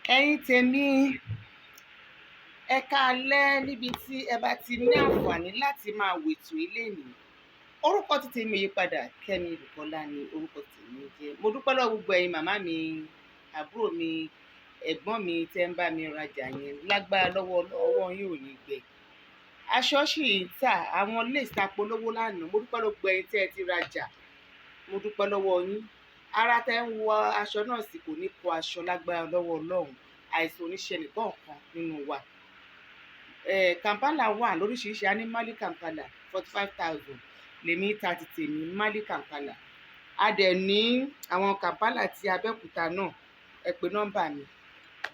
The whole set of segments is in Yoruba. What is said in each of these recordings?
Ẹ̀yin tèmi, ẹ káalẹ́ níbi tí ẹ bá ti ní àǹfààní láti máa wètò elénìí. Orúkọ tí tèmi ò yípadà, Kẹ́mi Bùkọ́lá ni orúkọ tèmi jẹ́. Mo dúpẹ́ lọ́wọ́ gbogbo ẹ̀yin màmá mi, àbúrò mi, ẹ̀gbọ́n mi tẹ́ ń bá mi rajà yẹn. Lágbára lọ́wọ́ ọwọ́ yín ò ní gbẹ. Aṣọ sì ń tà, àwọn lace ta polówó lánàá. Mo dúpẹ́ lọ́wọ́ gbogbo ẹ̀yin tí ẹ ti rajà. Mo dúpẹ́ lọ́wọ́ yín. Ara tẹ́ ń wọ aṣọ náà sì kò ní kó aṣọ lágbára lọ́wọ́ Ọlọ́run. Àìsàn oníṣẹ́ nìkan nínú wa. Kampala wà lóríṣiríṣi. A ní Mali Kampala, 45,000 lèmi ta ti tèmi Mali Kampala. A dẹ̀ ní àwọn Kampala ti Abẹ́òkúta náà, ẹ pè nọ́mbà mi.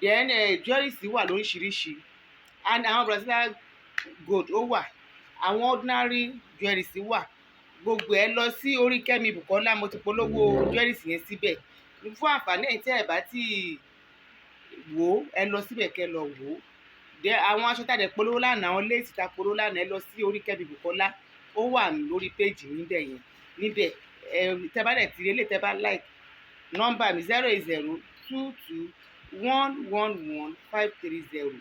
Then jewelries wà lóríṣiríṣi. And àwọn Brazilian gold ó wà, àwọn ordinary jewelries wà. Gbogbo ẹ lọ sí orí Kẹ́mi Bùkọ́lá, mo ti polówó jewelries yẹn síbẹ̀. Fún àǹfààní ẹ̀yin tí ẹ bá tí wò ó, ẹ lọ síbẹ̀ kẹ́ lọ wò ó. Then àwọn aṣọ tá a dẹ̀ polówó lánàá, àwọn lace tá a polówó lánàá, ẹ lọ sí orí Kẹ́mi Bùkọ́lá, ó wà lórí péjì níbẹ̀ yẹn. Níbẹ̀ ẹ tẹ́ bá dẹ̀ ti rí eléyìí tẹ́ bá like, nọ́mbà mi 08022111530.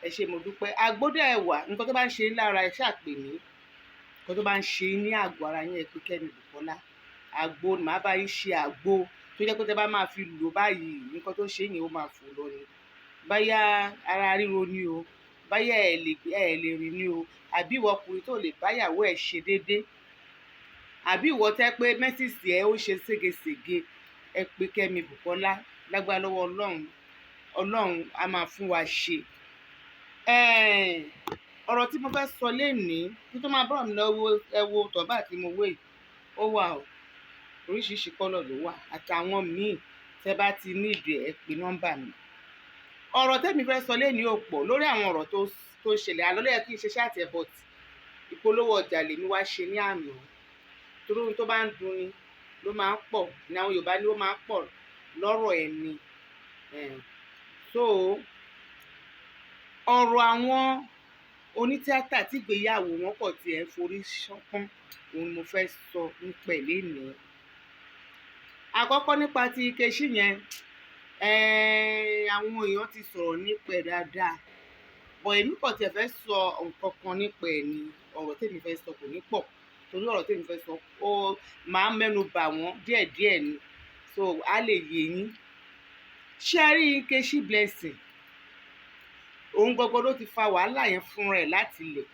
Ẹ ṣé, mo dúpẹ́. Àgbódò ẹ̀wà, nǹkan tó bá ń ṣe yín lára, ẹ ṣáà pè mí. Nǹkan tó bá ń ṣe yín ní àgọ́ ara yín, ẹ pé Kẹ́mi Bùkọ́lá. Àgbo, màá bá yín ṣe àgbo tó jẹ́ pé tẹ́ bá máa fi lò báyìí, nǹkan tó ń ṣe yín ó máa fò lọ ni. Báyá ara ríro ni o, báyá ẹ lè ẹ lè rìn ni o, àbí ìwọ ọkùnrin tó lè báyàwó ẹ ṣe déédé, àbí ìwọ tẹ́ pé menses ẹ ó ṣe ségesège, ẹ pé Kẹ́mi Bùkọ́lá. Lágbára lọ́wọ́ Ọlọ́run, Ọlọ́run á máa fún wa ṣe. Ọ̀rọ̀ tí mo fẹ́ sọ lénìí, kí tó máa bá mi lọ́wọ́, ẹ wo tọ́ba tí mo wé yìí, ó wà o. Oríṣiríṣi colour ló wà àtàwọn míì. Tẹ́ bá ti ní ìdí, ẹ pè nọ́mbà mi. Ọ̀rọ̀ tẹ́mi fẹ́ sọ lénìí ò pọ̀ lórí àwọn ọ̀rọ̀ tó ṣẹlẹ̀. Àná ló yẹ kí n ṣe chat ẹ̀, but ìpolówó ọjà lèmi wá ṣe ní àná. Torí ohun tó bá ń dunni ló máa ń pọ̀ ní àwọn Yorùbá ní ó máa ń pọ̀ lọ́rọ̀ ẹni. So ọ̀rọ̀ àwọn onítíátà tí ìgbéyàwó wọn kọ̀ tí ẹ̀ ń forí ṣánpọ́n, òun ni mo fẹ́ sọ nípa ẹ̀ lénìí. Àkọ́kọ́, nípa ti Nkechi yẹn, àwọn èèyàn ti sọ̀rọ̀ nípa ẹ̀ dáadáa. But èmi kàn tiẹ̀ fẹ́ sọ nǹkan kan nípa ẹ̀ ni. Ọ̀rọ̀ tèmi fẹ́ sọ kò ní pọ̀, torí ọ̀rọ̀ tèmi fẹ́ sọ, ó máa ń mẹ́nu bà wọ́n díẹ̀díẹ̀ ni, so á lè yé yín. Ṣé ẹ rí Nkechi Blessing, òun gangan ló ti fa wàhálà yẹn fúnra ẹ̀ láti ilẹ̀.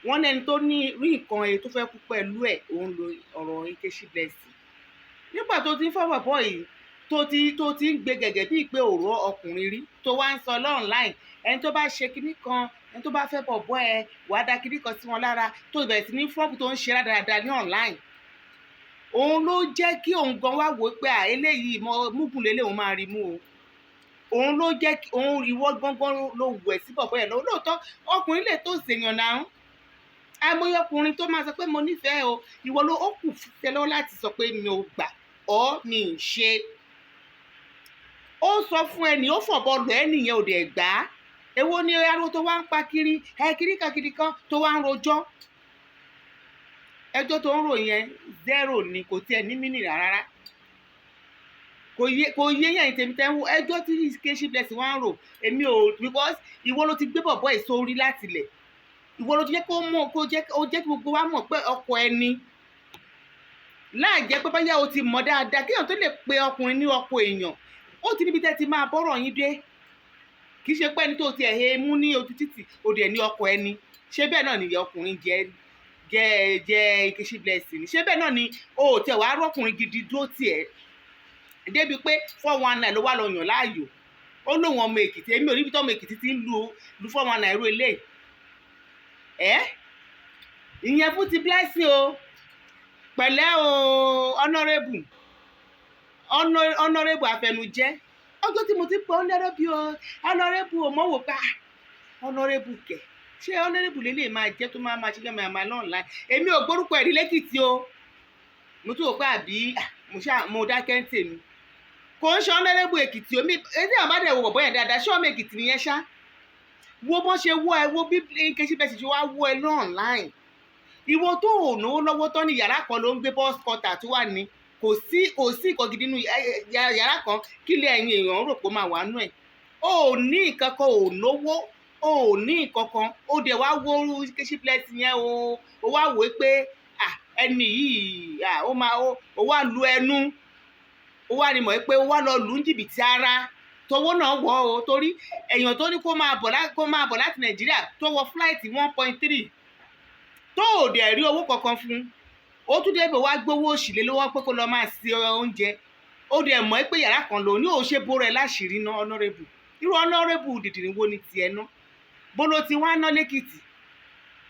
Wọ́n ní ẹni tó ní rí nǹkan ẹ̀ tó fẹ́ kú pẹ̀lú ẹ̀, òun lo ọ̀rọ̀ Nkechi Blessing. Nígbà tó ti ń fọ́ bọ̀bọ́ yìí, tó ti ń gbé gẹ̀gẹ̀ bíi pé òró ọkùnrin rí, tó wá ń sọ online, ẹni tó bá ṣe kinní kan, ẹni tó bá fẹ́ bọ̀bọ́ ẹ, wàá da kinní kan sí wọn lára, tó bẹ̀rẹ̀ sí ní fọ́ọ̀mù tó ń ṣe rádaràda ní online, òun ló jẹ́ kí òun gan wá wò ó pé à eléyìí mọ múgùn lélẹ̀, òun máa rí mú o. Òun ló jẹ́ kí òun, ìwọ gángan ló wẹ̀ sí bọ̀bọ́ ẹ̀ lọ́wọ́. Lóòótọ́, ọkùnrin lè tó ṣèyàn náà. Àìmọye ọkùnrin tó máa sọ pé mo nífẹ̀ẹ́ o. Ìwọ ló ó kù fẹ́ lọ́wọ́ láti sọ pé mi ò gbà ọ́, mi ì ṣe. Ó sọ fún ẹnì, ó fọ̀bọ lọ ẹ́ nìyẹn, ò dẹ̀ gbà á. Èwo ni ariwo tó wá ń pa kiri ẹ kiri kan kiri kan tó wá ń rojọ́? Ẹjọ́ tó ń rò yẹn, zero ni, kò tiẹ̀ ní mínì rárá. Kò yé yẹn. Tèmi tẹ́ ń wo ẹjọ́ tí Nkechi Blessing wá ń rò, èmi ò, because ìwọ ló ti gbé bọ̀bọ́ ẹ̀ sórí láti ilẹ̀. Ìwọ ló ti jẹ́ kó mọ̀, kó jẹ́ ó jẹ́ kí gbogbo wa mọ̀ pé ọkọ ẹni, láì jẹ́ pé báyà o ti mọ̀ dáadáa. Kéèyàn tó lè pe ọkùnrin ní ọkọ èèyàn, ó ti níbi tẹ́ ti máa bọ́rọ̀ yín dé. Kì í ṣe pé ẹni tó ti ẹ̀ he mú ní ojú títì, ó dẹ̀ ní ọkọ ẹni. Ṣé bẹ́ẹ̀ náà nìyẹn ọkùnrin jẹ́ jẹ́ jẹ́ Nkechi Blessing? Ṣé bẹ́ẹ̀ náà ni o ò tẹ̀ wá rọ́kùnrin gidi dúró tiẹ̀ débi pé 419 ló wá lọ yàn láàyò? Ó lóun ọmọ Èkìtì. Èmi ò níbi tó ọmọ Èkìtì ti ń lu 419 irú eléyìí ẹ́. Ìyẹn fún ti Blessing o. Pẹ̀lẹ́ o, honourable, honourable àfẹnujẹ́. Ọjọ́ tí mo ti pọ̀ honourable o, honourable o, mọ̀ wò pa honourable kẹ̀. Ṣé honourable lè lè máa jẹ́ tó máa máa ṣe jẹ́ máa náà láì? Èmi ò gbórúkọ ẹ̀rí lẹ́kìtì o. Mo tún wò pé àbí mo ṣáà mo dákẹ́ ń tèmi. Kò ń ṣe honourable Èkìtì omi etí àwọn bá dẹ̀ wò bọ̀bọ̀ yẹn dáadáa. Ṣé ọmọ Èkìtì nìyẹn ṣá? Wo bọ́n ṣe wọ́ ẹ, wo bí Nkechi Blessing ṣe wá wọ́ ẹ náà online. Ìwọ tó ò náwó lọ́wọ́ tán ní yàrá kan ló ń gbé, boys quarter tó wà ní. Kò sí nǹkan gidi nínú yàrá kan. Kí lé ẹ̀yin èèyàn rò pé ó máa wà nú ẹ̀? O ò ní nǹkan kan, ò náwó, o ò ní nǹkan kan. Ó dẹ̀ wá wo Nkechi Blessing yẹn o, ó wá wò ó pé, ah, ẹni yìí, ah, ó máa ó wá lu ẹnu, ó wá rí mọ̀ pé ó wá lọ lù ú jìbìtì ara tọwọ́ náà wọ̀ o, torí èèyàn tó ní kó máa bọ̀ láti Nàìjíríà, tó wọ flight 1.3, tó ò dẹ̀ rí owó kankan fún, ó tún débẹ̀, wá gbowó òṣì lé lọ́wọ́ pé kó lọ máa ṣe oúnjẹ. Ó dẹ̀ mọ̀ pé yàrá kan lòun ní, ò ṣe bóra ẹ láṣìírí ná. Honourable, irú honourable dìdìrín wo ni tiẹ̀ ná? Bó ló ti wá ná lẹ́kìtì?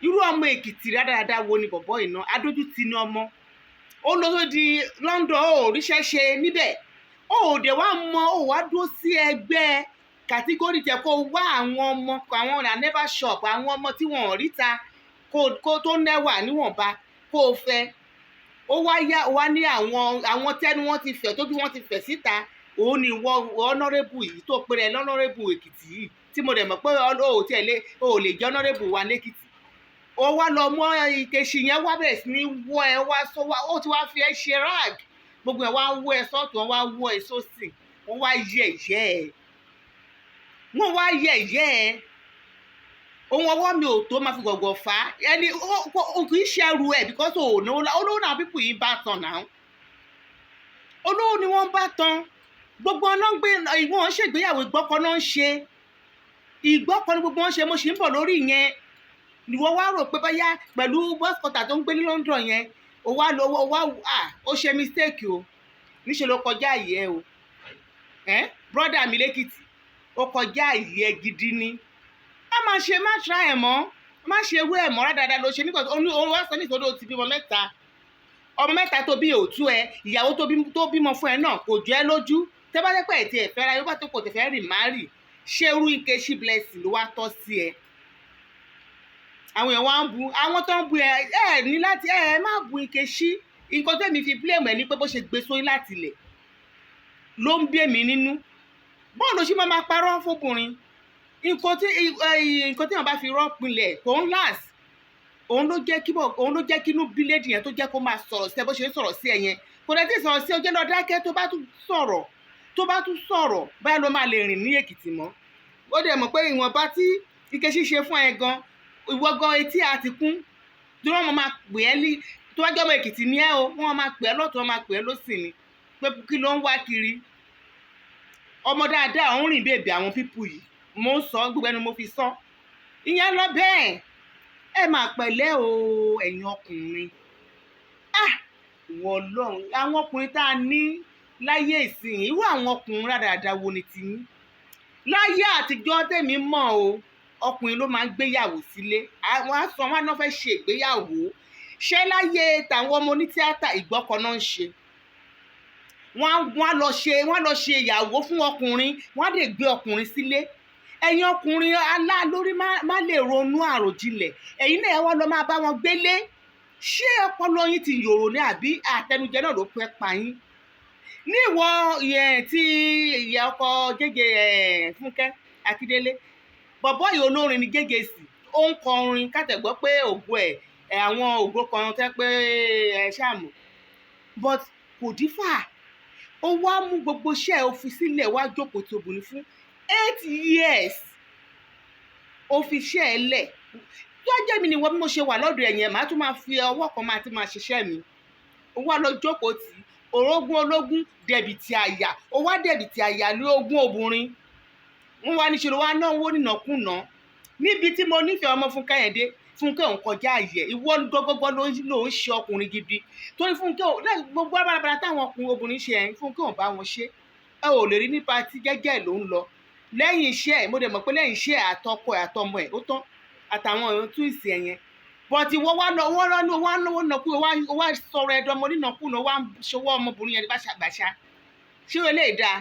Irú ọmọ Èkìtì rádaràda wo ni bọ̀bọ́ iná adójútì ní ọmọ ó lọ tó di London, ó ríṣẹ́ ṣe níbẹ̀, ó dẹ̀ wá mọ, ó wá dúró sí ẹgbẹ́ category tẹ, kó wá àwọn ọmọ, àwọn na never shop, àwọn ọmọ tí wọn ò ríta, kó tó nẹ́wà níwọ̀nba kó o fẹ́. Ó wá yá, ó wá ní àwọn tẹ́nu wọn ti fẹ̀, tójú wọn ti fẹ̀ síta. Òun ni ìwọ honourable yìí tó péré l'honourable Èkìtì yìí, tí mo dẹ̀ mọ̀ pé ó tiẹ̀ lé, ó lè jẹ́ honourable wa lẹ́kìtì. Ó wá lọ mọ́ Nkechi yẹn, wá bẹ̀rẹ̀ sí ní wọ́ ẹ wá sọ wá, ó ti wá fi ẹ ṣe rag. Gbogbo ẹ̀ wá wọ́ ẹ sọ́tún, wọ́n wá wọ́ ẹ sósì, wọ́n wá yẹ̀yẹ́ ẹ, wọ́n wá yẹ̀yẹ́ ẹ. Ohun ọwọ́ mi ò tó máa fi gọ̀gọ̀ fà á. Ẹni ó kì í ṣe ẹrù ẹ̀, because ò náwó. Olówó náà people yìí bá tàn náà, olówó ni wọ́n bá tán. Gbogbo ọ̀nà ń gbé ìwọ̀n ṣègbéyàwó, ìgbọ́kọ náà ń ṣe, ìgbọ́kọ ni gbogbo wọn ṣe. Mo sì ń bọ̀ lórí ìyẹn. Ìwọ wá rò pé báyá pẹ̀lú boys quarter tó ń gbé ní London yẹn, ó wá lọ, ó wá, ah, ó ṣe mistake o. Níṣẹ́ ló kọjá àyè ẹ o. Ẹ brother mi lẹ́kìtì, ó kọjá àyè ẹ gidi ni. Má máa ṣe, má try ẹ̀ mọ́, má ṣe irú ẹ̀ mọ́. Rádaràda ló ṣe nígbà tó ó wá sọ nítorí ó ti bímọ mẹ́ta. Ọmọ mẹ́ta tó bí òtú ẹ, ìyàwó tó bímọ fún ẹ náà kò jọ ẹ lójú. Tẹ́ bá jẹ́ pé ẹ̀ tí ẹ̀ fẹ́ra yóò bá tó kò tẹ̀ fẹ́ rì má rì, ṣé irú Nkechi Blessing ló wá tọ́ sí ẹ? Àwọn èèyàn wá ń bu, àwọn tó ń bu ẹ, ẹ ní láti ẹ má bu Nkechi. Nǹkan tẹ́mi fi blame ẹ ní pé bó ṣe gbé sórí láti ilẹ̀ ló ń bí èmi nínú. Bọ́ọ̀lù ló ṣe máa máa parọ́ fọkùnrin. Nǹkan tí wọ́n bá fi rọ́ pinlẹ̀ kò ń last. Òun ló jẹ́ kí inú bí lady yẹn, tó jẹ́ kó máa sọ̀rọ̀ sí ẹ bó ṣe ń sọ̀rọ̀ sí ẹ yẹn. Kò dẹ̀ tí ì sọ̀rọ̀ sí ẹ, ó jẹ́ lọ dákẹ́. Tó bá tún sọ̀rọ̀ báyìí, ló máa lè rìn ní Èkìtì mọ́. Ó dẹ̀ mọ̀ pé ìwọ̀nba tí Nkechi ṣe fún ẹ gan, ìwọ gan etí á ti kún tí wọ́n máa pè ẹ́ ní. Tó bá jẹ́ ọmọ Èkìtì ní ẹ́ o, wọ́n máa pè ẹ́ lọ́tún, wọ́n máa pè ẹ́ lọ́sì ni pé kí ló ń wá kiri. Ọmọ dáadáa òun rìn bèbè àwọn people yìí. Mo ń sọ gbogbo ẹnu, mo fi sọ ìyẹn lọ bẹ́ẹ̀. Ẹ máa pẹ̀lẹ́ o, ẹ̀yin ọkùnrin. Ah, wọ Ọlọ́run, àwọn ọkùnrin tá a ní láyé ìsìn, irú àwọn ọkùnrin rádaràda wo ni tiyín? Láyé àtijọ́ tèmi mọ̀ o, ọkùnrin ló máa ń gbéyàwó sílé. Àwọn aṣọ wọn náà fẹ́ ṣe ìgbéyàwó. Ṣé láyé tàwọn ọmọ onítíátà, ìgbọ́kọ náà ń ṣe? Wọ́n á lọ ṣe ìyàwó fún ọkùnrin, wọ́n á lè gbé ọkùnrin sílé. Ẹ̀yin ọkùnrin alá lórí má lè ronú àròjinlẹ̀, ẹ̀yin náà ẹ wá lọ máa bá wọn gbélé. Ṣé ọpọlọ yín ti yòrò ní, àbí àtẹnujẹ náà ló fẹ́ pa yín? Ní ìwọ yẹn tí ìyá ọkọ Jẹ́jẹ́ ẹ̀ Fúnkẹ́ Akíndélé, bọ̀bọ́ yìí olórin ni Jẹ́jẹ́ sí, ó ń kọ orin kátẹ̀gbọ́ pé ògo ẹ̀ ẹ̀ àwọn ògo kan tẹ́ pé ẹ ṣáàmù, but kò dífà. Ó wá mú gbogbo iṣẹ́ ẹ̀, ó fi sílẹ̀, wá jókòó tí obìnrin fún 8 years. Ó fi iṣẹ́ ẹ̀ lẹ̀. Tó jẹ́ mi ni wọ́n, bí mo ṣe wà lọ́dọ̀ ẹ̀yẹn, màá tún máa fi ọwọ́ kan máa ti máa ṣiṣẹ́ mi. Ó wá lọ jókòó tì í, orógún ológun dẹ̀bìtì àyà, ó wá dẹ̀bìtì àyà lé ogún obìnrin. Wọ́n wá níṣẹ́ ló wá náwó nínàkúnà. Níbi tí mo nífẹ̀ẹ́ ọmọ Fúnkẹ́ yẹn dé, Fúnkẹ́ òun kọjá àyè. Ìwọ gọ́gọ́gọ́ ló ń ṣe ọkùnrin gidi, torí Fúnkẹ́ ò gbogbo abalabala táwọn ọkùnrin obìnrin ṣe ẹ̀, Fúnkẹ́ ò bá wọn ṣe. Ẹ ò lè rí ní party, jẹ́jẹ́ ló ń lọ lẹ́yìn iṣẹ́ ẹ̀. Mo dẹ̀ mọ̀ pé lẹ́yìn iṣẹ́ ẹ̀, àtọkọ ẹ̀, àtọmọ ẹ̀, ó tán, àtàwọn èèyàn tún ìsìn ẹ̀ yẹn. But ìwọ wá lọ, wọ́n lọ ní wọ́n náwó nàkú, wá sọ̀rọ̀ ẹ̀dọ̀ ọmọ onínàkúnà, wá ń ṣọwọ́ ọmọbìnrin yẹn báṣabàṣa. Ṣé o lè dáa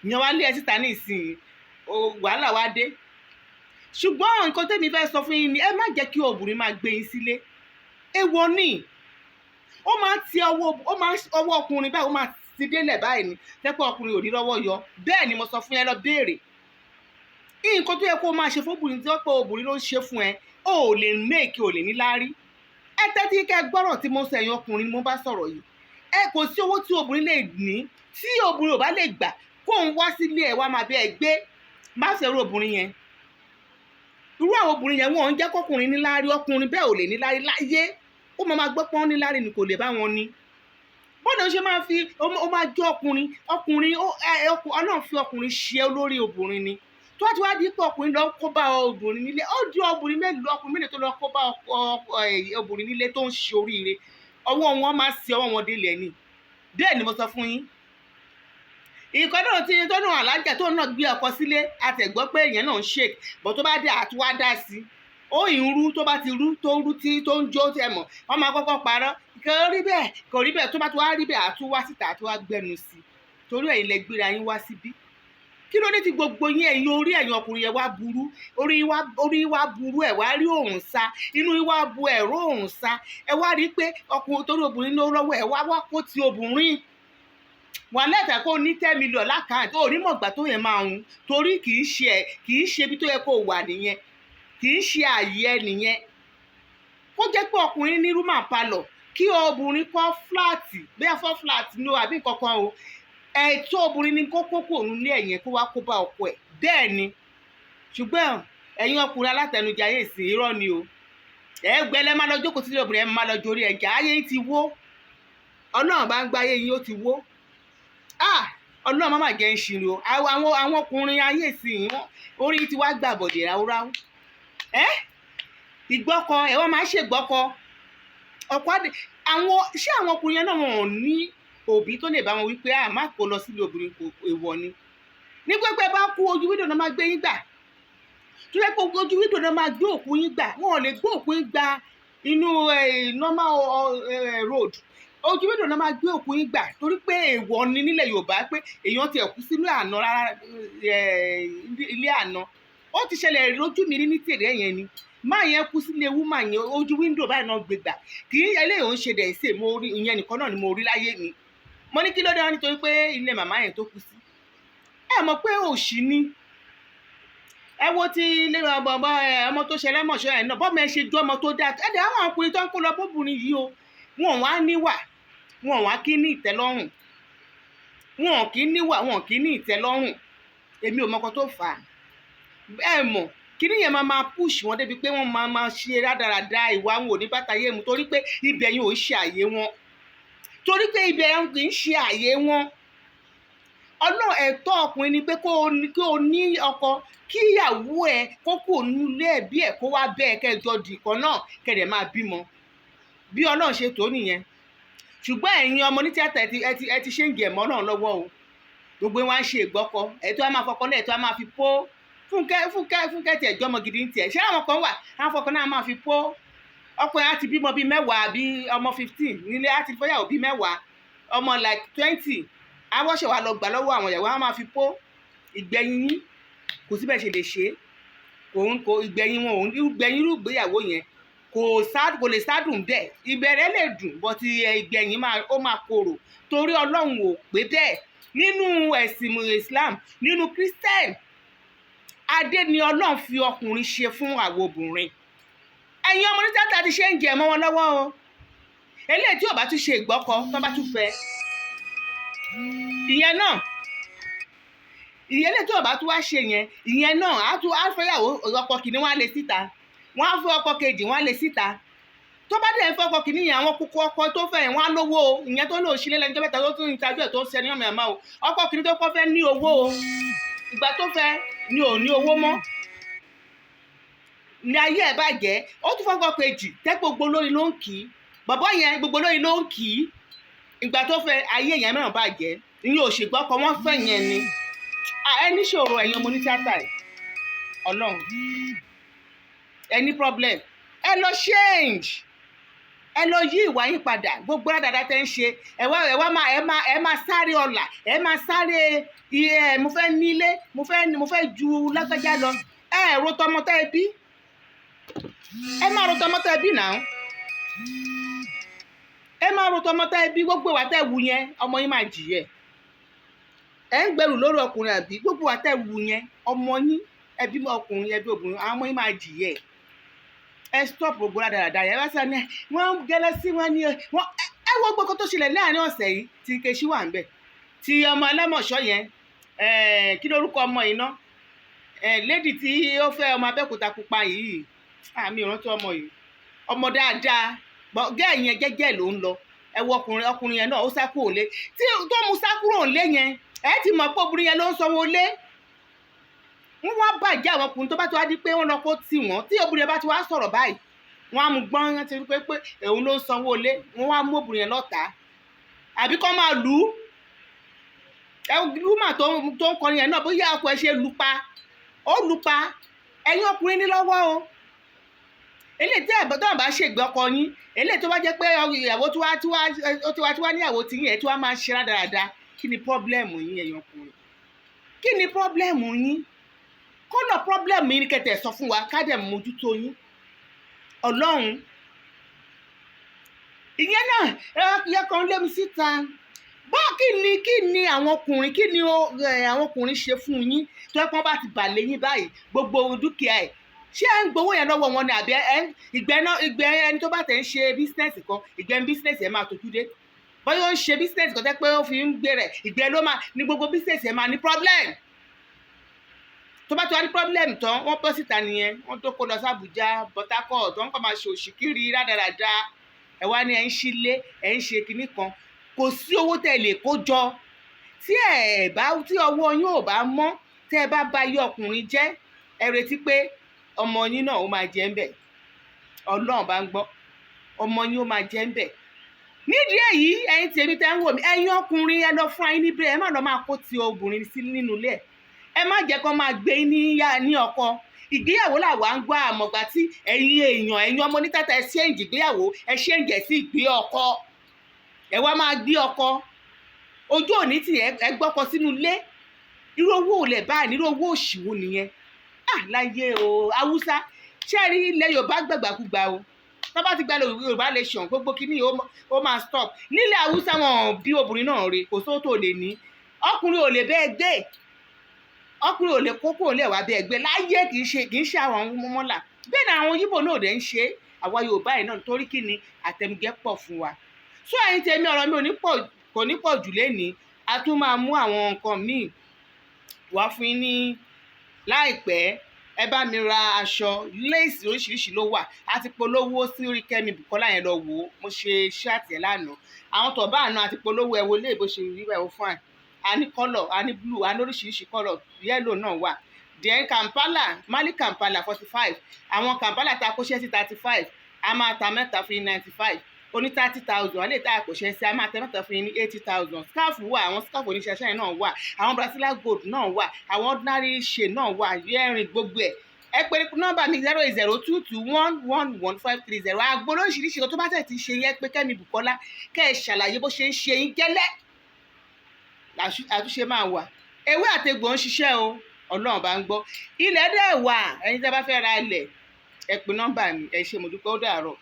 ìyẹn wá lé ẹ síta ní ìsìn, wàhálà wá dé. Ṣùgbọ́n nǹkan tẹ́mi fẹ́ sọ fún yín ni, ẹ má jẹ́ kí obìnrin máa gbé yín sílé. Èèwọ̀ ni. Ó máa ń ti ọwọ́, ó máa ń ọwọ́ ọkùnrin báyìí, ó máa ti délẹ̀ báyìí ni tẹ́pẹ́ ọkùnrin ò ní lọ́wọ́ yọ. Bẹ́ẹ̀ ni mo sọ fún yẹn, lọ béèrè nǹkan tó yẹ kó máa ṣe fóbìnrin tí wọ́n pé obìnrin ló ń ṣe fún ẹ, o ò lè make, ò lè ní láárí. Ẹ tẹ́tí kẹ́ gbọ́rọ̀ tí mo sọ. Ẹ̀yin ọkùnrin ni mo bá sọ̀rọ̀ yìí. Ẹ kò sí owó tí obìnrin lè ní tí obìnrin ò bá lè gbà kóun wá sílé ẹ̀ wá máa bí ẹ gbé. Má fẹ́ irú obìnrin yẹn. Irú àwọn obìnrin yẹn, wọ́n ń jẹ́ kọkùnrin níláárí. Ọkùnrin bẹ́ẹ̀ ò lè níláárí láyé. Ó máa gbọ́ pọ́n níláárí ni, kò lè bá wọn ní. Bọ́dọ̀ ó ṣe máa fi ó máa jẹ́ ọkùnrin. Ọkùnrin, Ọlọ́run fi ọkùnrin ṣe olórí obìnrin ni. Tó bá ti wá di pé ọkùnrin lọ kó bá obìnrin nílé, ó di obìnrin mélòó, ọkùnrin mélòó tó lọ kó bá obìnrin nílé tó ń ṣe oríire? Ọwọ́ wọn máa ṣe ọwọ́ wọn délẹ̀ ni. Bẹ́ẹ̀ ni mo sọ fún yín. Ìkan náà tí tó náà, alájà tó náà gbé ọkọ sílé, àtẹ̀gbọ́ pé èèyàn náà ń shake bọ̀. Tó bá dé, àtúwá dá sí ó ì ń rú. Tó bá ti rú, tó rú tí tó ń jó, tẹ mọ̀, wọ́n máa kọ́kọ́ parọ́, kò rí bẹ́ẹ̀, kò rí bẹ́ẹ̀. Tó bá ti wá rí bẹ́ẹ̀, àtúwá síta, àtúwá gbẹnu sí i, torí ẹ̀yin lẹ gbéra yín wá síbí. Kí ló dé tí gbogbo yín, ẹ̀yin orí, ẹ̀yin ọkùnrin yẹn wá burú? Orí wá burú, ẹ̀ wá rí òrùn sa, inú yín wá bu ẹ̀rọ òrùn sa. Ẹ wá rí pé ọkùnrin, torí obìnrin ló lọ́wọ́, ẹ̀ wá wá kó ti obìnrin wà lẹ́tà kó ní 10 million l'account, ó ní mọ̀gbà tó yẹn máa ń, torí kì í ṣe ẹ̀, kì í ṣe ibi tó yẹ kó wà nìyẹn, kì í ṣe àyè ẹ nìyẹn. Kó jẹ́ pé ọkùnrin ní room and parlour, kí obìnrin kọ́ flat, bẹ́ẹ̀ fọ́ flat ní o, àbí nǹkan kan o. Ẹ̀tọ́ obìnrin ni kó kókó òun ní ẹ̀yẹn, kó wá kó bá ọkọ ẹ̀. Bẹ́ẹ̀ ni. Ṣùgbọ́n ẹ̀yin ọkùnrin alátẹnujẹ ayé ìsìn, irọ́ ni o. Ẹ gbẹ́lẹ́ má lọ jókòó sílé obìnrin, ẹ má lọ jorí ẹ̀jẹ̀. Ayé yín ti wó. Ọlọ́run bá ń gbá, ayé yín ó ti wó. Ah, Ọlọ́run má má jẹ́ ń ṣìrò. Àwọn ọkùnrin ayé ìsìn, orí ti wá gbà bọ̀dẹ̀ ráúráú. Ẹ́ ìgbọ́kọ ẹ̀, wọ́n máa ń ṣègbọ́kọ ọkọ àdè. Àwọn ṣé àwọn ọkùnrin yẹn náà, wọn ò ní òbí tó lè bá wọn wípé à má kó lọ sílé obìnrin? Kò èèwọ̀ ni ní pẹ́pẹ́ bá kú, ojú window náà máa gbé yín gbà. Tó yẹ kó ojú window náà máa gbé òkú yín gbà, wọn ò lè gbé òkú yín gba inú normal road. Ojú window náà máa gbé òkú yín gbà, torí pé èèwọ̀ ni nílẹ̀ Yorùbá pé èèyàn ti ẹ̀kú sínú àná rárá, ilé àná. Ó ti ṣẹlẹ̀ lójú mi ní tèrè yẹn ni. Máa yẹn kú sílé woman yẹn, ojú window báyìí náà gbé gbà. Kì í eléyìí ò ń ṣe dẹ̀ ṣe. Mo rí ìyẹn nìkan náà ni mo rí láyé mi. Mo ní kí ló dé? Wọn nítorí pé ilé màmá yẹn tó kú sí. Ẹ mọ̀ pé òṣì ni. Ẹ wo ti ilé ọmọ ọmọ tó ṣẹlẹ̀ mọ̀ṣọ́ ẹ̀ náà, bọ́mọ ẹ ṣe ju ọmọ tó dáa. Ẹ dẹ̀ àwọn ọkùnrin tó ń kó lọ bóbìnrin yìí o, wọn wá níwà, wọn wá kí ní ìtẹ́lọ́rùn, wọn kì í níwà, wọn kì í ní ìtẹ́lọ́rùn. Èmi ò mọ̀kàn tó fà á. Ẹ mọ̀ kíní yẹn máa máa push wọn débi pé wọ́n máa máa ṣe rádaràda. Ìwà wọn ò ní bàtà yé mu, torí pé ibẹ̀ yẹn ò ń ṣe àyè wọn, torí pé ibẹ̀ yẹn kì í ṣe àyè wọn. Ọlọ́run, ẹ̀tọ́ ọkùnrin ni pé kó o ní ọkọ, kí ìyàwó ẹ kó kú nílé ẹbí ẹ, kó wá bẹ́ẹ̀, kẹjọ dìkan náà, kẹdẹ̀ máa bímọ. Bí Ọlọ́run ṣe tó nìyẹn. Ṣùgbọ́n ẹ̀yin ọmọ ní tíátà, ẹ ti ṣe ń gẹ̀ mọ́ náà lọ́wọ́ o. Gbogbo wa ń ṣe ìgbọ́kọ, ẹ̀tọ́ a máa fọkọ lẹ̀, ẹ̀tọ́ a máa fi pó. Fúnkẹ́, Fúnkẹ́, Fúnkẹ́ tiẹ̀ jọmọ gidi ń tiẹ̀. Ṣé àwọn kan wà, àwọn fọkàn náà máa fi pó? Ọkọ yẹn á ti bímọ bíi 10 àbí ọmọ 15 nílé, á ti fẹ́yàwó bíi 10, ọmọ like 20. Àwọn ṣe wà lọ gbà lọ́wọ́ àwọn ìyàwó, á máa fi pó. Ìgbẹ̀yìn yín, kò síbẹ̀ ṣe lè ṣe é. Òun kò ìgbẹ̀yìn wọn, òun ìgbẹ̀yìn irú ìgbéyàwó yẹn kò sá, kò lè sádùn bẹ́ẹ̀. Ìbẹ̀rẹ̀ lè dùn, but ìgbẹ̀yìn máa, ó máa korò, torí Ọlọ́run ò pé bẹ́ẹ̀. Nínú ẹ̀sìn Islam, nínú Christian, adé ni Ọlọ́run fi ọkùnrin ṣe fún àwọn obìnrin. Ẹ̀yin ọmọ ní tíátà ti ṣe ń jẹ mọ́ wọn lọ́wọ́ o. Eléyìí tí ò bá tún ṣe ìgbọ́kọ, tó bá tún fẹ́ ìyẹn náà, ìyẹn lè tí ò bá tún wá ṣe yẹn, ìyẹn náà á tún á fẹ́yàwó. Ọkọ kìíní, wọn á lé síta. Wọn á fẹ́ ọkọ kejì, wọn á lé síta. Tó bá dẹ̀ ń fẹ́ ọkọ kìíní yẹn, àwọn kúkú ọkọ tó fẹ́ yẹn, wọ́n á lówó o. Ìyẹn tó lóò sílé lẹ́nu tó mẹ́ta, tó tún ìtajú ẹ̀ tó ń ṣe ní ọmọ ẹ̀ máa o. Ọkọ kìíní tó kọ́ fẹ́ ní owó o. Ìgbà tó fẹ́ ni ò ní owó mọ́ ní ayé ẹ̀ bàjẹ́. Ó tún fọ́kọ kejì tẹ́, gbogbo lórí ló ń kì í. Bàbá yẹn, gbogbo lórí ló ń kì í. Ìgbà tó fẹ́, ayé yẹn mìíràn bàjẹ́. Ìyẹn ò ṣègbọ́kọ, wọ́n fẹ́ yẹn ni. Ẹ níṣòro, ẹ̀yin ọmọ onítíátà ẹ̀. Ọlọ́run, ẹ ní problem. Ẹ lọ change, ẹ lọ yí ìwà yín padà. Gbogbo àdàdà tẹ́ ń ṣe, ẹ wá máa ẹ máa sáré ọlà, ẹ máa sáré ẹ, mo fẹ́ nílé, mo fẹ́ ju lágbájá lọ. Ẹ ro tọmọ tẹ́ ẹ bí. Ẹ máa ro tọmọ tẹ́ ẹ bí náà. Ẹ máa ro tọmọ tẹ́ ẹ bí. Gbogbo ìwà tẹ́ ẹ wù yẹn, ọmọ yín máa jìyẹ. Ẹ ń gbẹrù lórí ọkùnrin àbí? Gbogbo ìwà tẹ́ ẹ wù yẹn, ọmọ yín, ẹbí ọkùnrin, ẹbí obìnrin, àwọn ọmọ yín máa jìyẹ. Ẹ stop gbogbo rádaràda yẹn. Ẹ bá sọ ni wọ́n ń gẹ́lẹ́ sí wọn ni wọ́n ẹ. Wo gbogbo tó ṣẹlẹ̀ láàrin ọ̀sẹ̀ yìí, tí Nkechi wà ń bẹ̀, tí ọmọ alámọ̀ṣọ́ yẹn, kí lórúkọ ọmọ yìí ná, lady tí ó fẹ́ ọmọ Abẹ́òkúta pupa yìí, àmì ìrántí ọmọ yìí, ọmọ dáadáa gẹ́ẹ̀ yẹn, jẹ́jẹ́ ló ń lọ. Ẹ wo ọkùnrin, ọkùnrin yẹn náà, ó sá kúrò lé tí tó mú sá kúrò lé yẹn. Ẹ ti mọ̀ pé obìnrin yẹn ló ń sanwó lé. Wọ́n wá bàjẹ́ àwọn ọkùnrin tó bá ti wá di pé wọ́n lọ kó tì wọ́n. Tí obìnrin yẹn bá ti wá sọ̀rọ̀ báyìí, wọ́n á mú gbọ́n. Wọ́n ti rí pé òun ló ń sanwó lé, wọ́n wá mú obìnrin yẹn lọ́tàá àbí kọ́ máa lù ú. Ẹ woman tó ń kọrin yẹn náà, bóyá ọkọ ẹ ṣe lù pa, ó lù pa. Ẹ̀yin ọkùnrin ní lọ́wọ́ o. Eléyìí tí ẹ̀ tó bá ṣègbè ọkọ yín, eléyìí tó bá jẹ́ pé ìyàwó tí wá tí wá tí wá tí wá níyàwó tí yín ẹ̀ tí wá máa ṣe rádaràda, kí ni problem yín? Ẹ̀yin ọkùnrin, kí ni problem yín? Kọ́nà problem yín ni kẹtẹ̀ sọ fún wa, ká dẹ̀ mójútó yín. Ọlọ́run, ìyẹn náà ẹ kan lé mi síta bá. Kí ni àwọn ọkùnrin, kí ni àwọn ọkùnrin ṣe fún yín tó ẹ pọ́n bá ti bà lé yín báyìí, gbogbo dúkìá ẹ̀, ṣé ẹ ń gbowó yẹn lọ́wọ́ wọn ni, àbí ẹ ìgbẹ́ náà, ìgbẹ́ ẹni tó bá tẹ̀ ń ṣe business kan, ìgbẹ́ business ẹ̀ máa tójú dé? Bóyá ó ń ṣe business kan tẹ́ pé ó fi ń gbé rẹ̀, ìgbẹ́ ló máa ní gbogbo business ẹ̀ máa ní problem. Tó bá ti wá ní problem tán, wọ́n bọ́ síta nìyẹn, wọ́n tó kó lọ sí Àbújá, Port Harcourt, wọ́n kàn máa ṣe òṣì kiri rádaràda. Ẹ wá ní ẹ ń ṣílé, ẹ ń ṣe kinní kan, kò sí owó tẹ́ lè kó jọ tí ẹ bá tí ọwọ́ yín ò bá mọ́. Tẹ́ ẹ bá ba iye ọkùnrin jẹ́, ẹ retí pé ọmọ yín náà ó máa jẹ́ ń bẹ̀. Ọlọ́run bá ń gbọ́, ọmọ yín ó máa jẹ́ ń bẹ̀. Nídìí èyí, ẹ̀yin tèmi tẹ́ ń wò mí, ẹ̀yin ọkùnrin, ẹ lọ fún ayín níbẹ̀. Ẹ má lọ máa kó ti obìnrin sí nínú ilé ẹ̀. Ẹ má jẹ́ kó máa gbé ní ọkọ. Ìgbéyàwó làwa ń gbọ́ àmọ̀gbà tí ẹ̀yin èèyàn, ẹ̀yin ọmọ onítàtà, ẹ ṣéǹjì ìgbéyàwó, ẹ ṣéǹjì ẹ̀ sí ìgbé ọkọ. Ẹ wá máa gbé ọkọ ojú òní tí ẹ gbọ́kọ sínú ilé. Irú owó ò lẹ̀ báyìí, irú owó òṣìwò nìyẹn? Ah, láyé o. Haúsá, ṣé ẹ rí ilẹ̀ Yorùbá gbàgbàkúgbà o. Tó bá ti gba Yorùbá nation, gbogbo kínní ó máa stop. Nílẹ̀ Haúsá, wọn bí obìnrin náà rè, kò sówó tó lè ní, ọkùnrin ò lè bẹ́ẹ̀ gbé, ọkùnrin ò lè kókó lè wá bẹ́ẹ̀ gbé láyé. Kì í ṣe àwọn mọ́là bẹ́ẹ̀ ni àwọn Yíbò náà dẹ̀ ń ṣe. Àwa Yorùbá yìí náà, torí kí ni àtẹnujẹ pọ̀ fún wa. So ẹ̀yin tèmi, ọ̀rọ̀ mi ò ní pọ̀, kò ní pọ̀ jù lénìí. A tún máa mú àwọn nǹkan míì wá fún yín ní láìpẹ́. Ẹ bá mi ra aṣọ lace, oríṣiríṣi ló wà. A ti polówó sí orí Kẹ́mi Bùkọ́lá yẹn, lọ wò ó. Mo ṣe ṣáàtì ẹ̀ lánàá. Àwọn tọ̀bá àná àti polówó. Ẹ wo lé bó ṣe rí ẹ̀, ó fine. A ní colour, a ní blue, a ní oríṣiríṣi colour, yellow náà wà. Then Kampala, Mali Kampala, 45. Àwọn Kampala ta kóṣẹ́ sí 35, a máa ta mẹ́ta fún yín 95. Oní 30,000, a lè ta àkóṣẹ́ sí, a máa ta mẹ́ta fún yín ní 80,000. Scarf wà, àwọn scarf oníṣẹ́ náà wà, àwọn Brazilian gold náà wà, àwọn ordinary shade náà wà, earring, gbogbo ẹ̀. Ẹ pè nọ́mbà mi, 08022111530. Àgbo lóríṣiríṣi kan tó bá tẹ̀ ti ṣe yẹn, pé Kẹ́mi Bùkọ́lá, kẹ́ ẹ ṣàlàyé bó ṣe ń ṣe yín gẹ́lẹ́, àtúnṣe máa wà. Ewé àtegbò ń ṣiṣẹ́ o, Ọlọ́run bá ń gbọ́. Ilẹ̀ dẹ̀ wà, ẹ̀yin tí a bá fẹ́ ra ilẹ̀, ẹ pè nọ́mbà mi. Ẹ ṣé, mo dúpẹ́, ó dàárọ̀.